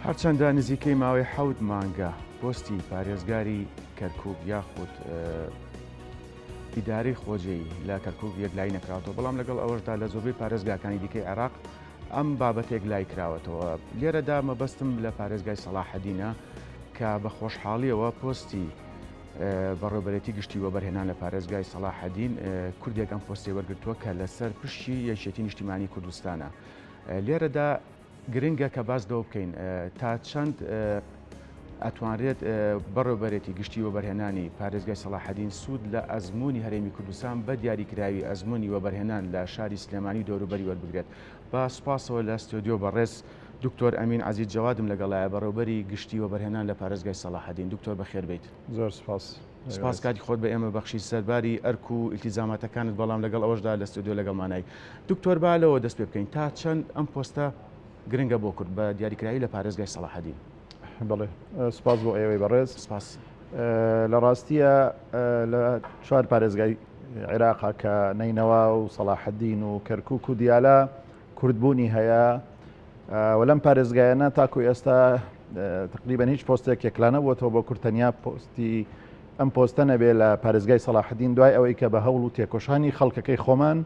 هەرچەندە نزیکەی ماوەی حەوت مانگە پۆستی پارێزگاری کەرکک یاخود ئیدارەی خۆجێی لە کەرکک یەکلایی نەکراوەتەوە، بەڵام لەگەڵ ئەوەشدا لە زۆربەی پارێزگاکانی دیکەی عێراق ئەم بابەتە یەکلایی کراوەتەوە. لێرەدا مەبەستم لە پارێزگای سەڵاحەدینە کە بە خۆشحاڵیەوە پۆستی بەڕێوبەرێتی گشتی وەبەرهێنان لە پارێزگای سەڵاحەدین کوردێک ئەم پۆستی وەرگتووە کە لەسەر پشکی یەکێتی نیشتیمانی کوردستانە. لێرەدا گرنگە کە باس لەوە بکەین تا چەند ئەتوانرێت بەڕێوبەرێتی گشتی وەبەرهێنانی پارێزگای سەڵاحەدین سوود لە ئەزموونی هەرێمی کوردستان بە دیاریکراوی ئەزموونی وەبەرهێنان لە شاری سلێمانی و دەوروبەری وەربگرێت. بە سوپاسەوە لە ستۆدیۆ بەڕێز دکتۆر ئەمین عەزیز جەوادم لەگەڵایە بەڕێوبەری گشتی وەبەرهێنان لە پارێزگای سەڵاحەدین. دکتۆر بەخێربێیت. زۆر سوپاس. سوپاس کاتی خۆت بە ئێمە بەخشی سەرباری ئەرک و ئیلتیزاماتەکانت بەڵام لەگەڵ ئەوەشدا لە ستۆدیۆ لەگەڵمانای. دکتۆر با لەوە دەست پێ بکەین تا چەند ئەم پۆستە گرنگە بۆ کورد بە دیاریکراوی لە پارێزگای سەڵاحەدین؟ بەڵێ سوپاس بۆ ئێوەی بەڕێز. سوپاس. لە ڕاستیە لە چوار پارێزگای عێراقا کە نەینەوا و سەڵاحەدین و کەرکوک و دیالە کوردبوونی هەیە و لەم پارێزگایانە تاکو ئێستا تقریبا هیچ پۆستێک یەکلا نەبووەتەوە بۆ کورد تەنیا پۆستی ئەم پۆستە نەبێ لە پارێزگای سەڵاحەدین دوای ئەوەی کە بە هەوڵ و تێکۆشانی خەڵکەکەی خۆمان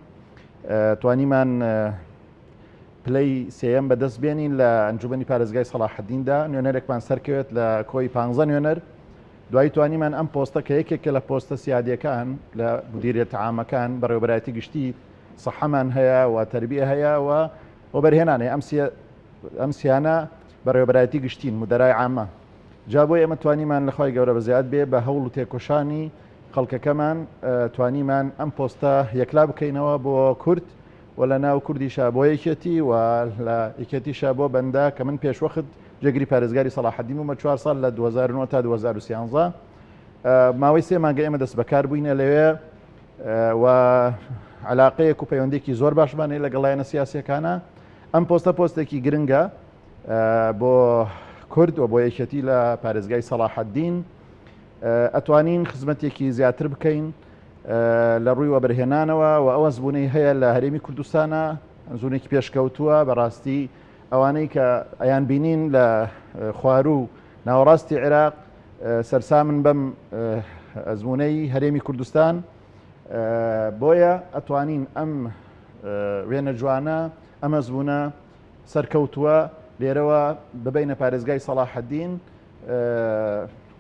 توانیمان پلەی سێیەم بەدەست بێنین لە ئەنجومەنی پارێزگای سەڵاحەدیندا نوێنەرێکمان سەرکەوێت لە کۆی پ نوێنەر دوای توانیمان ئەم پۆستە کە یەکێکە لە پۆستە سیادیەکان لە مدیریەتە عامەکان بەڕێوەبەرایەتی گشتی سەحەمان هەیە و تەربیە هەیە و وەبەرهێنان هەیە ئەم سیانە بەڕێوەبەرایەتی گشتین مدەرای عامە جا بۆی ئێمە توانیمان لە خوای گەورە بەزیاد بێ بە هەوڵ و تێکۆشانی خەڵکەکەمان توانیمان ئەم پۆستە یەکلا بکەینەوە بۆ کورد و لە ناو کوردیشا بۆ یەکێتی و لە یەکێتیشا بۆ بەندە کە من پێشوەخت جێگری پارێزگاری سەڵاحەدین بوومە چوار ساڵ لە 2009 تا 2013 ماوەی سێ مانگە ئێمە دەست بەکار بووینە لەوێ و علاقەیەک و پەیوەندێکی زۆر باشمان هەیە لەگەڵ لایەنە سیاسیەکانە ئەم پۆستە پۆستێکی گرنگە بۆ کورد و بۆ یەکێتی لە پارێزگای سەڵاحەدین ئەتوانین خزمەتێکی زیاتر بکەین لە ڕووی وەبەرهێنانەوە و ئەو ئەزموونەی هەیە لە هەرێمی کوردستانە ئەزموونێکی پێشکەوتووە بەڕاستی ئەوانەی کە ئەیان بینین لە خواروو ناوەڕاستی عێراق سەرسامن بەم ئەزموونەی هەرێمی کوردستان بۆیە ئەتوانین ئەم وێنە جوانە ئەم ئەزموونە سەرکەوتووە لێرەوە ببینە پارێزگای سەڵاحەدین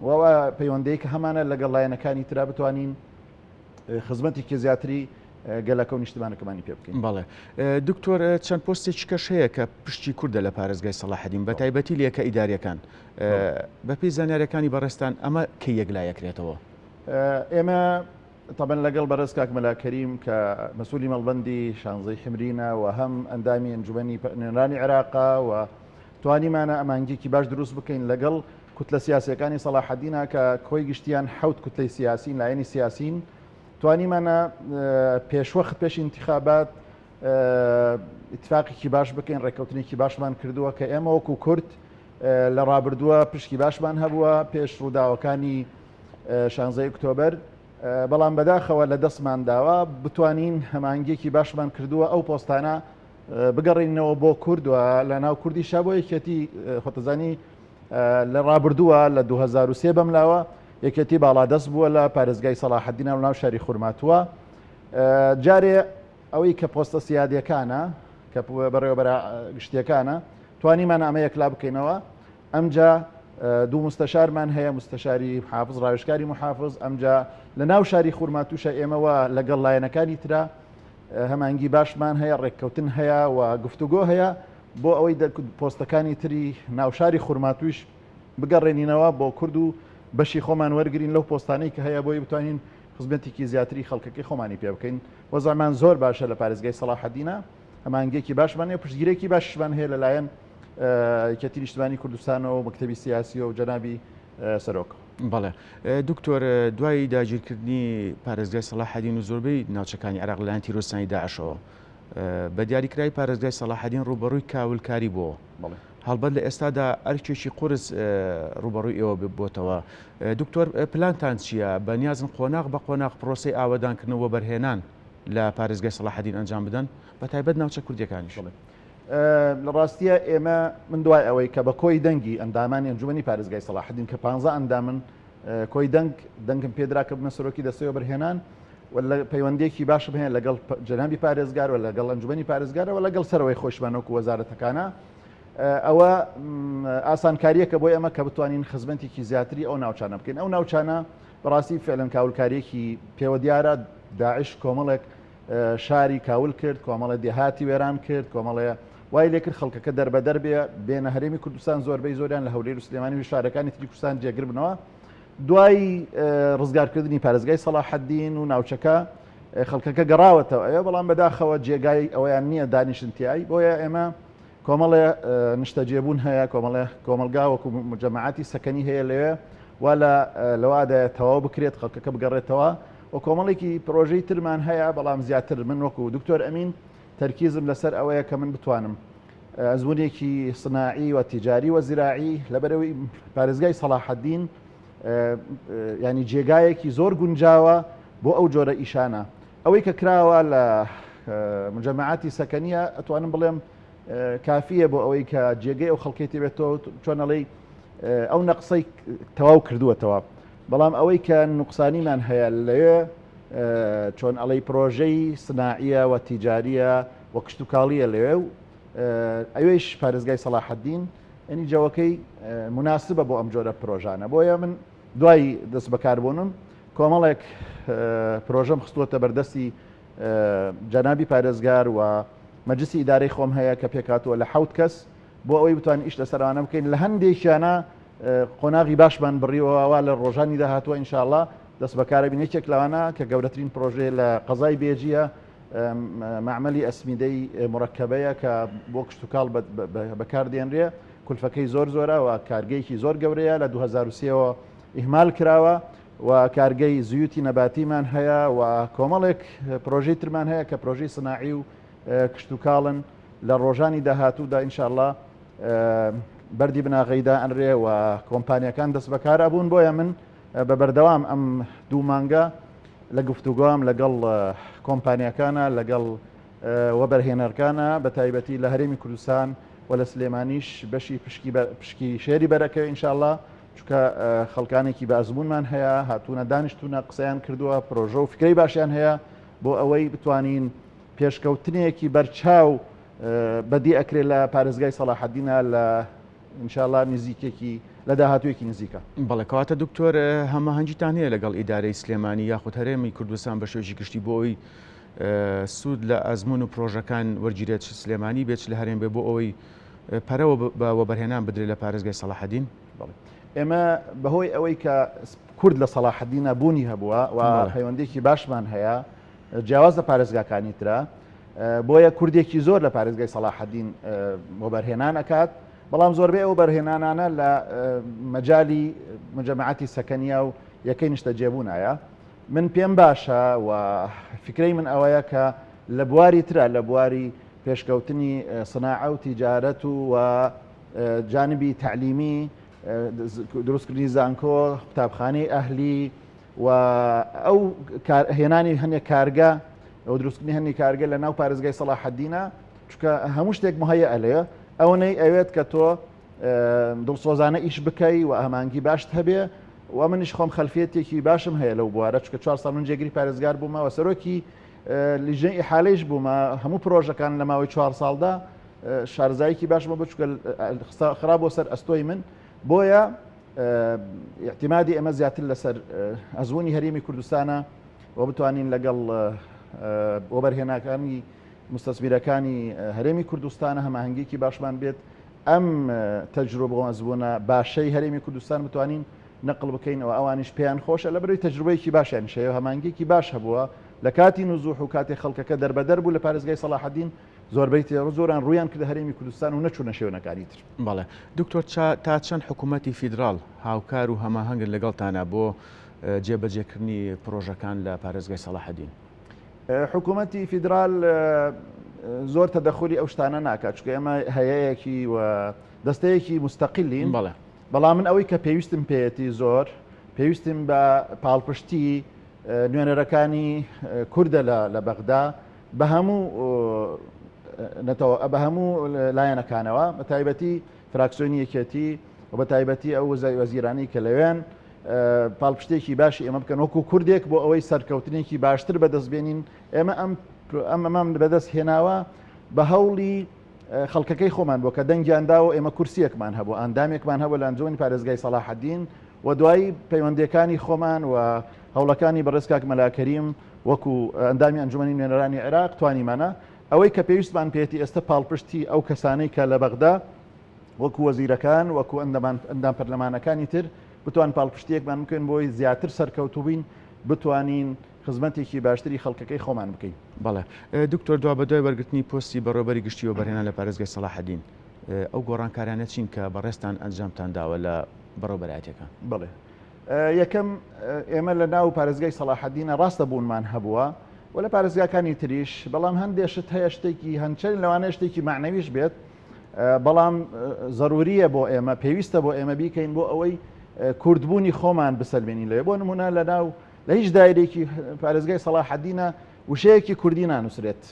وەوە پەیوەندەی کە هەمانە لەگەڵ لایەنەکانی ترا بتوانین خزمەتێکی زیاتری گەلەکە و نیشتمانەکەمانی پێ بکەین. بەڵێ دکتۆر چەند پۆستێکی کەش هەیە کە پشتی کوردە لە پارێزگای سەڵاحەدین بە تایبەتی لە یەکە ئیداریەکان بەپێی زانیاریەکانی بەڕێزتان ئەمە کەی یەکلایەکرێتەوە؟ ئێمە تەبەن لەگەڵ بەڕێز کاک مەلا کەریم کە مەسولی مەڵبەندی شانزەی حمرینە و هەم ئەندامی ئەنجومەنی نوێنەرانی عێراقە و توانیمانە ئەمانگێکی باش دروست بکەین لەگەڵ کوتلە سیاسیەکانی سەڵاحەدینە کە کۆی گشتیان حەوت کوتلەی سیاسین لایەنی سیاسین توانیمانە پێشوەخت پێش ئینتخابات ئیتفاقێکی باش بکەین ڕێککەوتنێکی باشمان کردووە کە ئێمە وەکو کورد لە ڕابردووە پشکی باشمان هەبووە پێش ڕووداوەکانی شانزەی ئۆکتۆبەر بەڵام بەداخەوە لە دەستمان داوە بتوانین هەمانگێکی باشمان کردووە ئەو پۆستانە بگەڕینەوە بۆ کورد و لە ناو کوردیشا بۆ یەکێتی خۆتەزانی لە ڕابردووە لە 2023 بەملاوە یەکێتی باڵادەست بووە لە پارێزگای سەڵاحەدینە و ناو شاری خورماتووە جارێ ئەوەی کە پۆستە سیادیەکانە کە بەڕێوەبەرە گشتیەکانە توانیمان ئەمە یەکلا بکەینەوە ئەمجا دوو مستەشارمان هەیە مستەشاری حافز ڕاوێژکاری محافز ئەمجا لە ناو شاری خورماتوشە ئێمەوە لەگەڵ لایەنەکانی ترا هەمانگی باشمان هەیە ڕێککەوتن هەیە و گفتوگۆ هەیە بۆ ئەوەی پۆستەکانی تری ناوشاری خورماتوش بگەڕێنینەوە بۆ کورد و بەشی خۆمان وەرگین لەو پۆستانەی کە هەیە بۆی بتوانین خزمەتێکی زیاتری خەڵکەکەی خۆمانی پێ بکەین وەزعمان زۆر باشە لە پارێزگای سەڵاحەدینە هەمانگێکی باشمان هەیە پشتگیرێکی باشیشمان هەیە لەلایەن یەکێتی نیشتمانی کوردستانەوە و مەکتەبی سیاسیەوە و جەنابی سەرۆک. بەڵێ دکتۆر دوای داگیرکردنی پارێزگای سەڵاحەدین و زۆربەی ناوچەکانی عێراق لەلایەن تیرۆرستانی داعشەوە بە دیاریکراوی پارێزگای سەڵاحەدین ڕووبەڕووی کاولکاری بووەوە. هەڵبەت لە ئێستادا ئەرکێکی قورس ڕووبەڕووی ئێوە بۆتەوە. دکتۆر پلانتان چییە؟ بەنیازن قۆناغ بە قۆناغ پرۆسەی ئاوەدانکردن و وەبەرهێنان لە پارێزگای سەڵاحەدین ئەنجام بدەن؟ بە تایبەت ناوچە کوردییەکانیش. لە ڕاستیە ئێمە من دوای ئەوەی کە بە کۆی دەنگی ئەندامانی ئەنجومەنی پارێزگای سەڵاحەدین کە 15 ئەندامن کۆی دەنگ دەنگم پێدرا کە بمە سەرۆکی دەستەی وەبەرهێنان و لە پەیوەندیەکی باشم هەیە لەگەڵ جەنابی پارێزگار و لەگەڵ ئەنجومەنی پارێزگارەوە لەگەڵ سەرەوەی خۆشمان وەکو وەزارەتەکانە ئەوە ئاسانکاریەکە بۆ ئێمە کە بتوانین خزمەتێکی زیاتری ئەو ناوچانە بکەین. ئەو ناوچانە بەڕاستی فعلەن کاولکاریەکی پێوە دیارە. داعش کۆمەڵێک شاری کاول کرد، کۆمەڵێ دێهاتی وێران کرد، کۆمەڵێ وای لێکرد خەڵکەکە دەربەدەر بێ بێنە هەرێمی کوردستان، زۆربەی زۆریان لە هەولێر و سلێمانی و شارەکانی تری کوردستان جێگر بنەوە. دوای ڕزگارکردنی پارێزگای سەڵاحەدین و ناوچەکە خەڵکەکە گەڕاوەتەوە ئەوێ، بەڵام بەداخەوە جێگای ئەوەیان نییە دانیشن تیای. بۆیە ئێمە کۆمەڵێ نیشتەجێبوون هەیە، کۆمەڵێ کۆمەڵگا وەکو مجەمەعاتی سەکەنی هەیە لەوێ وا لە لەوادایە تەواو بکرێت خەڵکەکە بگەڕێتەوە و کۆمەڵێکی پرۆژەی ترمان هەیە، بەڵام زیاتر من وەکو دکتۆر ئەمین تەرکیزم لەسەر ئەوەیە کە من بتوانم ئەزمونێکی سناعی و تیجاری و زراعی لەبەرەوەی پارێزگای سەڵاحەدین ینی جێگایەکی زۆر گونجاوە بۆ ئەو جۆرە ئیشانە. ئەوەی کە کراوە لە مجەمەعاتی سەکەنیە ئەتوانم بڵێم کافیە بۆ ئەوەی کە جێگەی ئەو خەڵکی تێبێتەوە، چۆن ئەڵێی ئەو نەقسەی تەواو کردووەتەوە. بەڵام ئەوەی کە نوقسانیمان هەیە لەوێ چۆن ئەڵێی پرۆژەی سناعیە و تیجاریە و کشتتوکاڵیە لەوێ و ئەوێش پارێزگای سەڵاحەدین ئەنی جەوەکەی مناسبە بۆ ئەم جۆرە پرۆژانە. بۆیە من دوای دەست بەکاربوونم کۆمەڵێک پرۆژەم خستووەتە بەردەستی جەنابی پارێزگار و مەجلسی ئیدارەی خۆم هەیە کە پێکهاتووە لە حەوت کەس بۆ ئەوەی بتوانین ئیش لەسەر ئەوانە بکەین. لە هەندێکیانە قۆناغی باشمان بڕیوە وا لە ڕۆژانی داهاتووە ئینشاءاللە دەست بەکارە بین. یەکێک لەوانە کە گەورەترین پرۆژەیە لە قەزای بێجیە، مەعمەلی ئەسمیدەی مورەکەبەیە کە بۆ کشتوکاڵ بەکاردێنرێ، کولفەکەی زۆر زۆرە و کارگەیەکی زۆر گەورەیە لە 2003ەوە ئیهمال کراوە و کارگەی زیوتی نەباتیمان هەیە و کۆمەڵێک پرۆژەی ترمان هەیە کە پرۆژەی سناعی و کشتوکاڵن لە ڕۆژانی داهاتوودا ئینشاءاللە بەردی بناغەیدا ئەنرێ و کۆمپانیەکان دەست بەکار ئەبوون. بۆیە من بە بەردەوام ئەم دوو مانگە لە گفتوگۆم لەگەڵ کۆمپانیەکانە، لەگەڵ وەبەرهێنەرکانە، بە تایبەتی لە هەرێمی کوردستان و لە سلێمانیش بەشی پشکی شێری بەرەکەوێ ئینشاءاللە، چونکە خەڵکانێکی بە ئەزموونمان هەیە هاتوونە دانیشتونە قسەیان کردووە، پرۆژە و فکرەی باشیان هەیە بۆ ئەوەی بتوانین پێشکەوتنێکی بەرچاو بەدی ئەکرێ لە پارێزگای سەڵاحەدینە لە ئینشاءاللە نزیکێکی لە داهاتوویەکی نزیکە. بەڵێ کەواتە دکتۆر هەماهەنگیتان هەیە لەگەڵ ئیدارەی سلێمانی یاخود هەرێمی کوردستان بە شێوەیەکی گشتی بۆ ئەوەی سوود لە ئەزموون و پرۆژەکان وەرگیرێت چ سلێمانی بێت چ لە هەرێم بێ بۆ ئەوەی پەرە بە وەبەرهێنان بدرێت لە پارێزگای سەڵاحەدین؟ بەڵێ ئێمە بەهۆی ئەوەی کە کورد لە سەڵاحەدینە بوونی هەبووە و پەیوەندێکی باشمان هەیە جیاواز لە پارێزگاکانی ترە، بۆیە کوردێکی زۆر لە پارێزگای سەڵاحەدین وەبەرهێنان ئەکات، بەڵام زۆربەی ئەو بەرهێنانانە لە مەجالی مجەمەعاتی سەکەنیا و یەکەی نیشتەجێبوونایە. من پێم باشە و فکرەی من ئەوەیە کە لە بواری ترە، لە بواری پێشکەوتنی سناعە و تیجارەت و جانبی تەعلیمی، دروستکردنی زانکۆ، قوتابخانەی ئەهلی و ئەو هێنانی هەندێک کارگە و دروستکردنی هەندێک کارگە لە ناو پارێزگای سەڵاحەدینە، چونکە هەموو شتێک مهەیە ئەلێ ئەوەنەی ئەوێت کە تۆ دڵسۆزانە ئیش بکەی و ئامانگی باشت هەبێ و منیش خۆم خەلفیەتێکی باشم هەیە لەو بوارە، چونکە 4 ساڵ من جێگری پارێزگار بوومە و سەرۆکی لیژنەی ئیحالەیش بوومە، هەموو پرۆژەکان لە ماوەی 4 ساڵدا شارەزاییکی باشمە بۆ چونکە خرا بۆ سەر ئەستۆی من. بۆیە ئیعتیمادی ئێمە زیاتر لەسەر ئەزموونی هەرێمی کوردستانە و بتوانین لەگەڵ وەبەرهێناکانی مستەسمیرەکانی هەرێمی کوردستانە هەماهەنگیکی باشمان بێت، ئەم تەجروبە و ئەزموونە باشەی هەرێمی کوردستان بتوانین نەقل بکەینەوە، ئەوانیش پێیان خۆشە لەبەرەوەی تەجروبەیەکی باشیانیش هەیە و هەماهەنگیەکی باش هەبووە لە کاتی نزوح و کاتێک خەڵکەکە دەربەدەر بوو لە پارێزگای سەڵاحەدین زۆربەی تێڕ زۆران ڕوویان کردە هەرێمی کوردستان و نەچوونە شوێنەکانی تر. بەڵێ دکتۆر تا چەند حکوومەتی فیدراڵ هاوکار و هەماهەنگن لەگەڵتانا بۆ جێبەجێکردنی پرۆژەکان لە پارێزگای سەڵاحەدین؟ حکوومەتی فیدرال زۆر تەدەخولی ئەو شتانە ناکات، چونکە ئێمە هەیەیەکی و دەستەیەکی مستەقلین. بەڵێ. بەڵام من ئەوەی کە پێویستم پێیەتی زۆر پێویستم بە پاڵپشتی نوێنەرەکانی کوردە لە بەغدا بە هەموو نەتەوە بە هەموو لایەنەکانەوە بە تایبەتی فراکسیۆنی یەکێتی و بە تایبەتی ئەو وەزیرانەی کە لەوێن پاڵپشتێکی باشی ئێمە بکەن وەکو کوردێک بۆ ئەوەی سەرکەوتنێکی باشتر بەدەست بێنین ئێمە ئەم ئەمەمان بەدەست هێناوە بە هەوڵی خەڵکەکەی خۆمان بۆ کە دەنگیان داوە ئێمە کورسیەکمان هەبوو ئەندامێکمان هەبوو لە ئەنجومەنی پارێزگای سەڵاحەدین و دوایی پەیوەندیەکانی خۆمان و هەوڵەکانی بەڕێز کاک مەلا کەریم وەکو ئەندامی ئەنجومەنی نوێنەرانی عێراق توانیمانە ئەوەی کە پێویستمان پێێتی ئێستا پاڵپشتی ئەو کەسانەی کە لە بەغدا وەکو وەزیرەکان وەکو ئەندام پەرلەمانەکانی تر بتوان پاڵپشتیەکمان بکەن بۆی زیاتر سەرکەوتوبین بتوانین خزمەتێکی باشتری خەڵکەکەی خۆمان بکەین. بەڵێ دکتۆر دوابەدوای وەرگرتنی پۆستی بەڕێوەبەری گشتی وەبەرهێنان لە پارێزگای سەڵاحەدین ئەو گۆڕانکاریانە چین کە بەڕێزتان ئەنجامتان داوە لە بەڕێوەبەرایەتیەکان؟ بەڵێ یەکەم ئێمە لە ناو پارێزگای سەڵاحەدینە ڕاستە بوونمان هەبووە و لە پارێزگاکانی تریش بەڵام هەندێک شت هەیە شتێکی هەنچەر لەوانەیە شتێکی معنەویش بێت بەڵام زەروریە بۆ ئێمە پێویستە بۆ ئێمە بیکەین بۆ ئەوەی کوردبوونی خۆمان بسەلمێنین لەوێ بۆ نمونە لە ناو لە هیچ دایرێکی پارێزگای سەڵاحەدینە وشەیەکی کوردی نانووسرێت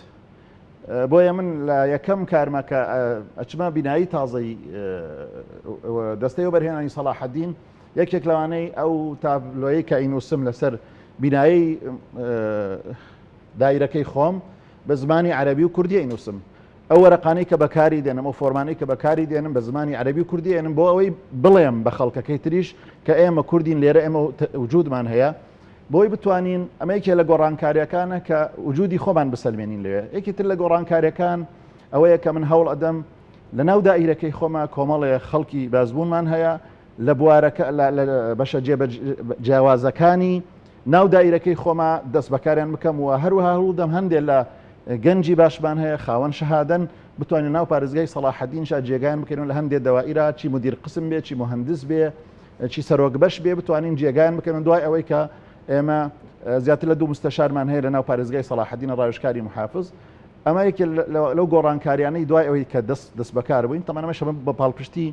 بۆیە من لە یەکەم کارمە کە ئەچمە بینایی تازەی دەستەی وەبەرهێنانی سەڵاحەدین یەکێک لەوانەی ئەو تابلۆیەی کە ئینوسم لەسەر بینایی دایرەکەی خۆم بە زمانی عەربی و کوردی ئەینوسم ئەو وەرەقانەی کە بەکاری دێنم ئەو فۆرمانەی کە بەکاری دێنم بە زمانی عەربی و کوردی ئێنم بۆ ئەوەی بڵێم بە خەڵکەکەی تریش کە ئێمە کوردین لێرە ئێمە وجودمان هەیە بۆی بتوانین ئەمە یەکێ لە گۆڕانکاریەکانە کە وجودی خۆمان بسەلمێنین لەوێ یەکی تر لە گۆڕانکاریەکان ئەوەیە کە من هەوڵ ئەدەم لە ناو دائیرەکەی خۆما کۆمەڵێ خەڵکی بازبوونمان هەیە لە بوارەکە لە بەشە جیاوازەکانی ناو دائیرەکەی خۆما دەست بەکاریان بکەم و هەروەها هەوڵدەم هەندێک لە گەنجی باشمان هەیە خاوەن شەهادەن بتوانین ناو پارێزگای سەڵاحەدین شا جێگایان بکەین و لە هەندێک دەوائیرا چی مدیر قسم بێ چی مهندس بێ چی سەرۆک بەش بێ بتوانین جێگایان بکەن و دوای ئەوەی کە ئێمە زیاتر لە دوو مستەشارمان هەیە لە ناو پارێزگای سەڵاحەدینە ڕاوێژکاری محافز ئەمە یەکێ لەو گۆڕانکاریانەی دوای ئەوەی کە دەست دەست بەکار بووین تەمان ئەمەش بە پاڵپشتی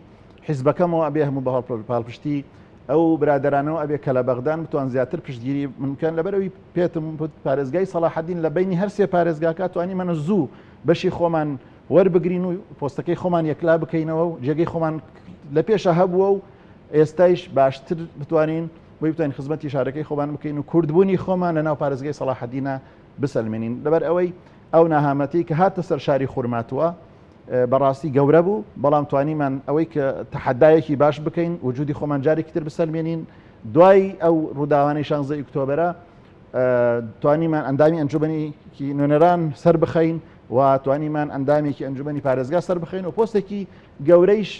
حیزبەکەمەوە ئەبێ هەموو بە پاڵپشتی ئەو برادەرانەوە ئەبێ کە لە بەغدان بتوان زیاتر پشتگیری من بکەن لەبەرەوەی پێتم پارێزگای سەڵاحەدین لە بینی هەر سێ پارێزگاکە توانیمانە زوو بەشی خۆمان وەربگرین و پۆستەکەی خۆمان یەکلا بکەینەوە و جێگەی خۆمان لە پێشە هەبووە و ئێستایش باشتر بتوانین بۆی بتوانین خزمەتی شارەکەی خۆمان بکەین و کوردبوونی خۆمان لە ناو پارێزگای سەڵاحەدینە بسەلمێنین لەبەر ئەوەی ئەو ناهامەتی کە هاتە سەر شاری خورماتووە بەڕاستی گەورە بوو بەڵام توانیمان ئەوەی کە تەحەدایەکی باش بکەین وجودی خۆمان جارێکی تر بسەلمێنین دوای ئەو ڕووداوانەی شانزە ئۆکتۆبەرە توانیمان ئەندامی ئەنجومەنێکی نوێنەران سەر بخەین و توانیمان ئەندامێکی ئەنجومەنی پارێزگا سەر بخەین و پۆستێکی گەورەیش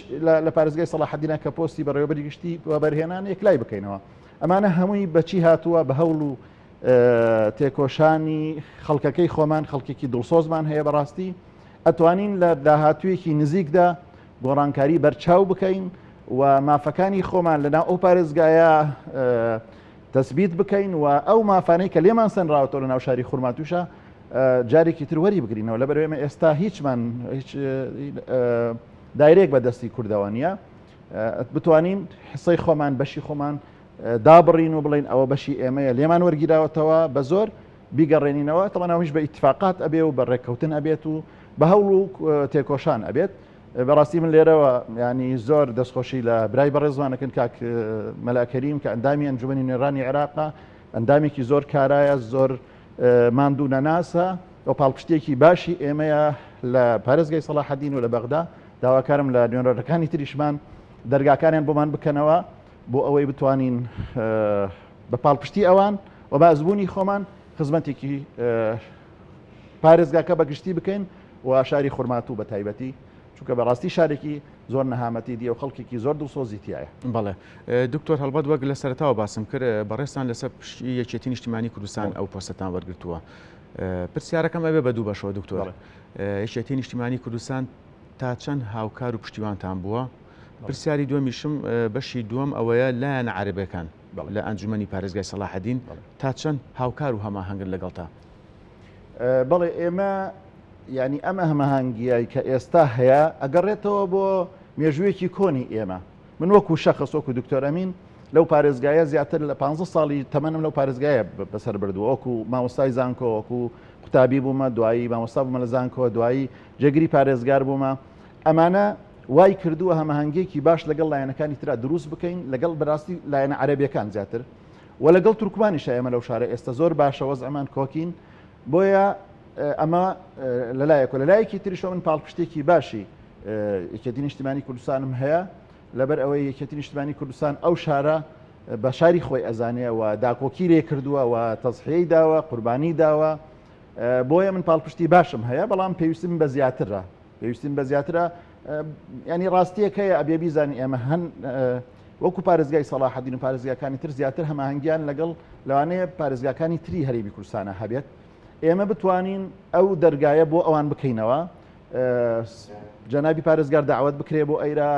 لە پارێزگای سەڵاحەدینە کە پۆستی بەڕێوەبەری گشتی وەبەرهێنان یەکلای بکەینەوە ئەمانە هەمووی بەچی هاتووە بە هەوڵ و تێکۆشانی خەڵکەکەی خۆمان خەڵکێکی دڵسۆزمان هەیە بەڕاستی ئەتوانین لە داهاتوویەکی نزیکدا گۆڕانکاری بەرچاو بکەین و مافەکانی خۆمان لەناو ئەو پارێزگایە تەسبیت بکەین و ئەو مافانەی کە لێمان سەنراوەتەوە لە ناو شاری خورماتووشە جارێکی تر وەری بگرینەوە لەبەر ئێمە ئێستا هیچمان هیچ دایرێک بە دەستی کوردەوە نییە بتوانین حسەی خۆمان بەشی خۆمان دابڕین و بڵین ئەوە بەشی ئێمەیە لێمان وەرگیراوەتەوە بە زۆر بیگەڕێنینەوە تەمەنەوەش بە ئیتفاقات ئەبێ و بە ڕێککەوتن ئەبێت و بە هەوڵ و تێکۆشان ئەبێت بەڕاستی من لێرەوە ینی زۆر دەستخۆشی لە برای بەڕێزمانەکەن کاک مەلا کەریم کە ئەندامی ئەنجومەنی نوێنەرانی عێراقە ئەندامێکی زۆر کارایە زۆر ماندوو نەناسە و پاڵپشتێکی باشی ئێمەیە لە پارێزگای سەڵاحەدین و لە بەغدا داواکارم لە نوێنەرەکانی تریشمان دەرگاکانیان بۆمان بکەنەوە بۆ ئەوەی بتوانین بە پاڵپشتی ئەوان و بە ئەزموونی خۆمان خزمەتێکی پارێزگاکە بە گشتی بکەین و شاری خورماتوو بە تایبەتی چونکە بەڕاستی شارێکی زۆر نەهامەتی دیە و خەڵکێکی زۆر دڵسۆزی تایە. بەڵێ دکتۆر هەڵبەت وەک لە سەرەتاوە باسم کرد بەڕێزتان لەسەر پشتی یەکێتی نیشتیمانی کوردستان ئەو پۆستەتان وەرگرتووە پرسیارەکەم ئەبێ بە دوو بەشەوە دکتۆر یەکێتی نیشتیمانی کوردستان تا چەند هاوکار و پشتیوانتان بووە پرسیاری دووەمیشم بەشی دووەم ئەوەیە لایەنە عەرەبەکان لە ئەنجومەنی پارێزگای سەڵاحەدین تا چەند هاوکار و هەماهەنگن لەگەڵتا؟ بەڵێ ئێمە یعنی ئەمە هەماهەنگیای کە ئێستا هەیە ئەگەڕێتەوە بۆ مێژوویەکی کۆنی ئێمە من وەکو شەخص وەکو دکتۆر ئەمین لەو پارێزگایە زیاتر لە 15 ساڵی تەمەنم لەو پارێزگایە بەسەر بردووە وەکو مامۆستای زانکۆ وەکو قوتابی بوومە دوایی مامۆستا بوومە لە زانکۆ دوایی جێگری پارێزگار بوومە ئەمانە وای کردووە هەماهەنگیەکی باش لەگەڵ لایەنەکانی ترا دروست بکەین لەگەڵ بەراستی لایەنە عەرەبیەکان زیاتر و لەگەڵ تورکمانیشە ئێمە لەو شارە ئێستا زۆر باشە وەزعمان کۆکین بۆیە ئەمە لەلایەک و لەلایەکی تریشەوە من پاڵپشتێکی باشی یەکێتی نیشتیمانی کوردستانم هەیە لەبەر ئەوەی یەکێتی نیشتمانی کوردستان ئەو شارە بە شاری خۆی ئەزانێ و داکۆکی لێ کردووە و تەزحیەی داوە قوربانی داوە بۆیە من پاڵپشتی باشم هەیە بەڵام پێویستم بە زیاترە پێویستیم بە زیاترە ینی ڕاستیەک هەیە ئەبێ بیزانانی ئێمە هەن وەکو پارێزگای سەڵاحەدین و پارێزگاکانی تر زیاتر هەماهەنگیان لەگەڵ لەوانەیە پارێزگاکانی تری هەرێمی کوردستانە هەبێت ئێمە بتوانین ئەو دەرگایە بۆ ئەوان بکەینەوە جەنابی پارێزگار داوت بکرێ بۆ ئەیرا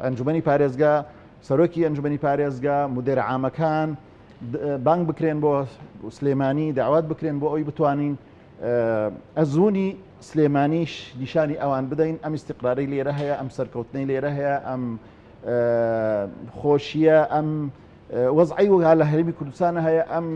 ئەنجومی پارێزگا سەرۆکی ئەنجومی پارێزگا مدێر عامەکان بانگ بکرێن بۆ سلێمانی داوات بکرێن بۆ ئەوی بتوانین ئەزموونی سلێمانیش نیشانی ئەوان بدەین ئەم ئیستیقرارەی لێرە هەیە ئەم سەرکەوتنەی لێرە هەیە ئەم خۆشیە ئەم وەزعی وها لە هەرێمی کوردستانە هەیە ئەم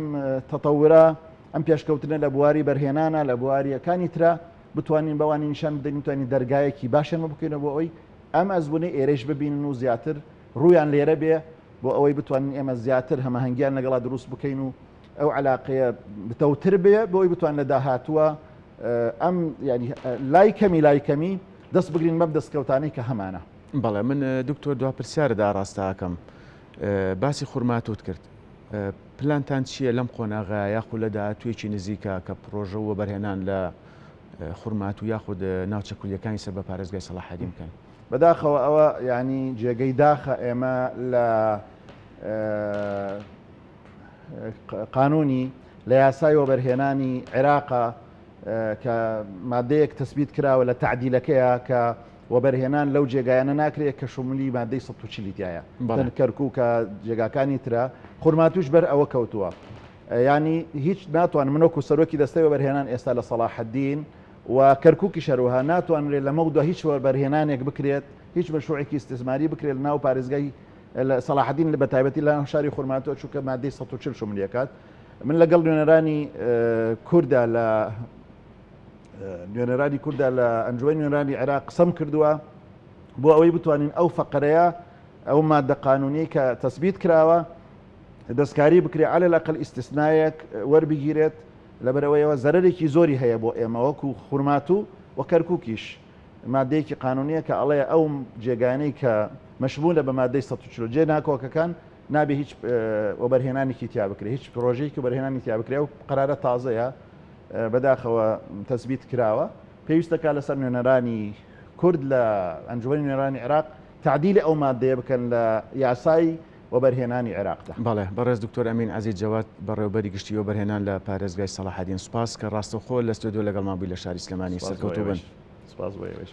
تەتەورە ئەم پێشکەوتنە لە بواری بەرهێنانە لە بواریەکانی ترە بتوانین بەوانی نیشان بدەین بتوانین دەرگایەکی باشیان بۆ بکەینەوە بۆ ئەوەی ئەم ئەزمونەی ئێرەیش ببینن و زیاتر ڕوویان لێرە بێ بۆ ئەوەی بتوانین ئێمە زیاتر هەماهەنگیان لەگەڵا دروست بکەین و ئەو علاقەیە بتەوتر بێ بۆی بتوان لە داهاتووە ئەم ینی لای کەمی لای کەمی دەست بگرین بەم دەستکەوتانەی کە هەمانە. بەڵێ من دکتۆر دوا پرسیارت ئاڕاستە ئەکەم باسی خورماتوت کرد پلانتان چییە لەم قۆناغە یاخود لە داهاتوویەکی نزیکە کە پرۆژە و وەبەرهێنان لە خورماتوو یاخود ناوچە کوردیەکانی سەر بە پارێزگای سەڵاحەدین بکەن؟ بەداخەوە ئەوە ینی جێگەی داخە ئێمە لە قانونی لە یاسای وەبەرهێنانی عێراقا کە مادەیەک تەسبیت کراوە لە تعدیلەکەیە کە وەبەرهێنان لەو جێگایانە ناکرێت کە شمولی مادەی 140 تایە کەرکووکە جێگاکانی ترە خورماتوش بەر ئەوە کەوتووە ینی هیچ ناتوان منۆک و سەرۆکی دەستەی وەبەرهێنان ئێستا لە سەڵاحەدین و کەرکووکی شەروها ناتوانرێت لەمە دو هیچ وەبەرهێنانێک بکرێت هیچ مەشروعێکی ئیستیسماری بکرێت ناو پارێزگای لە سەڵاحەدین بە تایبەتی لە شاری خورماتووە چونکە مادەی 140 شملی ئەکات من لەگەڵ نوێنەرانی کووردا لە نوێنەرانی کووردا لە ئەنجومەنی نوێنەرانی عێراق قسەم کردووە بۆ ئەوەی بتوانین ئەو فەقرەیە ئەو مادە قانونی کە تەسبیت کراوە دەستکاری بکرێ على الأقل ئیستسنایەک وەربگیرێت لەبەرەوەیەوە زەرەرێکی زۆری هەیە بۆ ئێمە وەکو خورماتوو و کەرکووکیش مادەیەکی قانونیە کە ئەڵێ ئەو جێگایانەی کە مەشمولە بە مادەی 140 جێ ناکۆکەکان نابێ هیچ وەبەرهێنانێکی تیا بکرێ هیچ پرۆژەیەکی وەبەرهێنانی تیا بکرێ و قەرارە تازەیە بەداخەوە تەسبیت کراوە پێویستەکە لەسەر نوێنەرانی کورد لە ئەنجومەنی نوێنەرانی عێراق تعدیلی ئەو مادەیە بکەن لە یاسای وەبەرهێنانی عێراقدا. بەڵێ بەڕێز دکتۆر ئەمین عەزیز جەواد بەڕێوەبەری گشتی وەبەرهێنان لە پارێزگای سەڵاحەدین سوپاس کە ڕاستەوخۆ لە ستۆدیۆ لەگەڵمان بووی لە شاری سلێمانی سوپاس بۆ سەرکەوتوو بن. ئێوەش. سوپاس بۆ ئێوەش.